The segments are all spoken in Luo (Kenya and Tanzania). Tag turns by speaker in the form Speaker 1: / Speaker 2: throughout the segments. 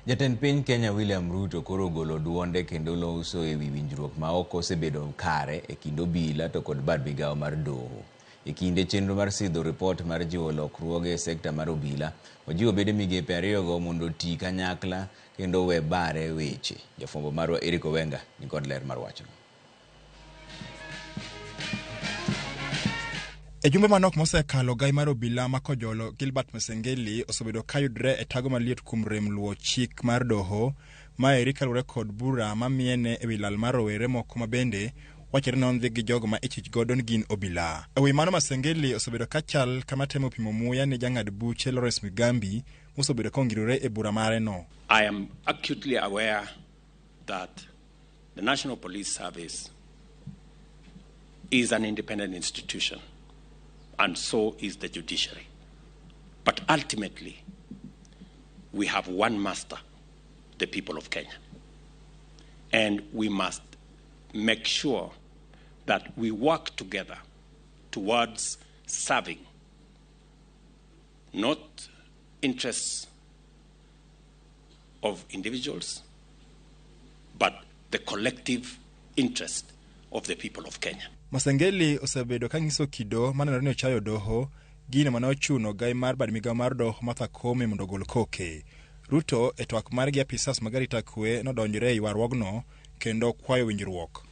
Speaker 1: Jatend piny Kenya William Ruto koro ogolo duonde kendo loso ewi winjruok ma ok osebedo kare e kind obila to kod bad migawo mar doho. E kinde chenro mar sidho ripot mar jiwo lokruoge e sekta mar obila, ojiwo bede migepe ariyogo mondo oti kanyakla kendo owe bare weche. Jafwambo marwa Eric Owenga nikod ler mar wachno.
Speaker 2: E jumbe manok mosekalo, gai mar obila ma Kojolo Gilbert Masengeli osebedo ka yudre e tago maliet kuom rem luwo chik mar doho. Maeri kaluwore kod bura mamiene ewi lal mar rowere moko ma bende wachore ni nondhi gi jogo ma ichich godo ni gin obila. E wi mano, Masengeli osebedo ka chal kama temo pimo muya ne jang'ad buche Lawrence Mugambi mosebedo ka ongirore e bura mare no.
Speaker 3: I am acutely aware that the National Police Service is an independent institution, and so is the judiciary. But ultimately, we have one master, the people of Kenya. And we must make sure that we work together towards serving not interests of individuals, but the collective interest of the people of Kenya.
Speaker 2: Masengeli osebedo ka nyiso kido manenore ni ochayo doho, gino mane ochuno gai mar bad migawo mar doho Martha Koome mondo ogol koke. Ruto e twak margi apisas mag arita kwe nodonjore e ywaruogno kendo kwayo winjruok.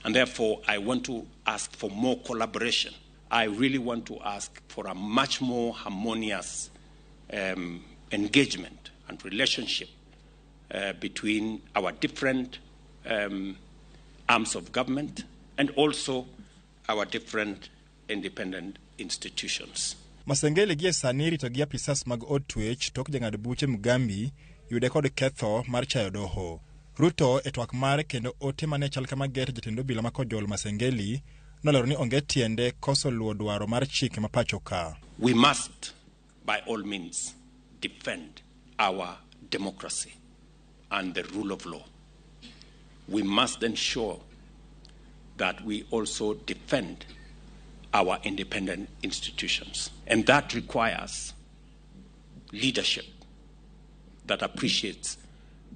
Speaker 3: And therefore, I want to ask for more collaboration. I really want to ask for a much more harmonious engagement and relationship between our different arms of government and also our different independent institutions.
Speaker 2: Masengeli gie sani irito gi apisas mag od twech tok jang'ad buche Mugambi yude kod ketho mar chayo doho. Ruto e twak mare kendo ote mane chal kama ger jatend obila ma Kojolo Masengeli nolero ni onge tiende koso luwo dwaro mar chike ma pacho ka.
Speaker 3: We must, by all means, defend our democracy and the rule of law. We must ensure that we also defend our independent institutions. And that requires leadership that appreciates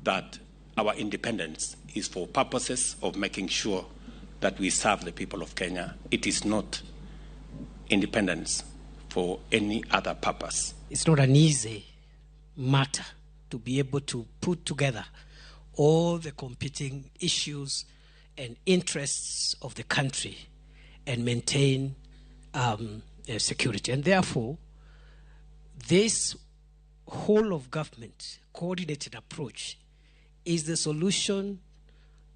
Speaker 3: that our independence is for purposes of making sure that we serve the people of Kenya. It is not independence for any other purpose.
Speaker 4: It's not an easy matter to be able to put together all the competing issues and interests of the country and maintain security. And therefore, this whole of government coordinated approach is the solution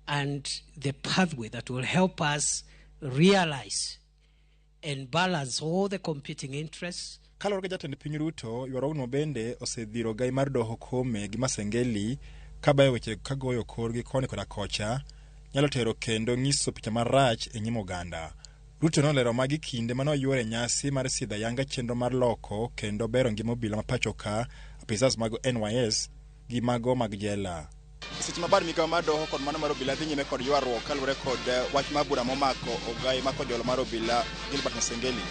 Speaker 4: and the pathway that will help us realize and balance all the competing interests.
Speaker 2: Kaluwore gi jatend piny Ruto, ywaruogno bende osedhiro gai mar doho Koome gi Masengeli kabayo weche kagoyo korgi koni koda kocha nyalo tero kendo nyiso picha marach e nyim oganda. Ruto nolero magi kinde mane oyuoro e nyasi mar sidho ayanga chenro mar loko kendo bero ngima obila ma pacho ka, apisas mag NYS gi mago mag jela. Seche ma bad migawo mar doho kod mano mar obila dhi nyime kod ywaruok kaluwore kod wach mar bura momako ogai ma Kojolo mar obila Gilbert Masengeli,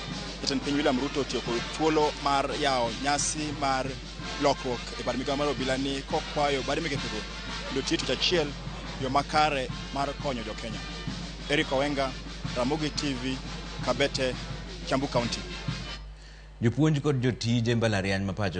Speaker 2: jatend piny William Ruto otiyo kod thuolo mar yawo nyasi mar lokruok e bad migawo mar obila ni kokwayo bad migepego mondo otiyo tich achiel yo makare mar konyo jo Kenya. Eric Owenga, Ramogi TV, Kabete, Kiambu County.
Speaker 1: Jopuonj kod jotije mbalariany ma pacho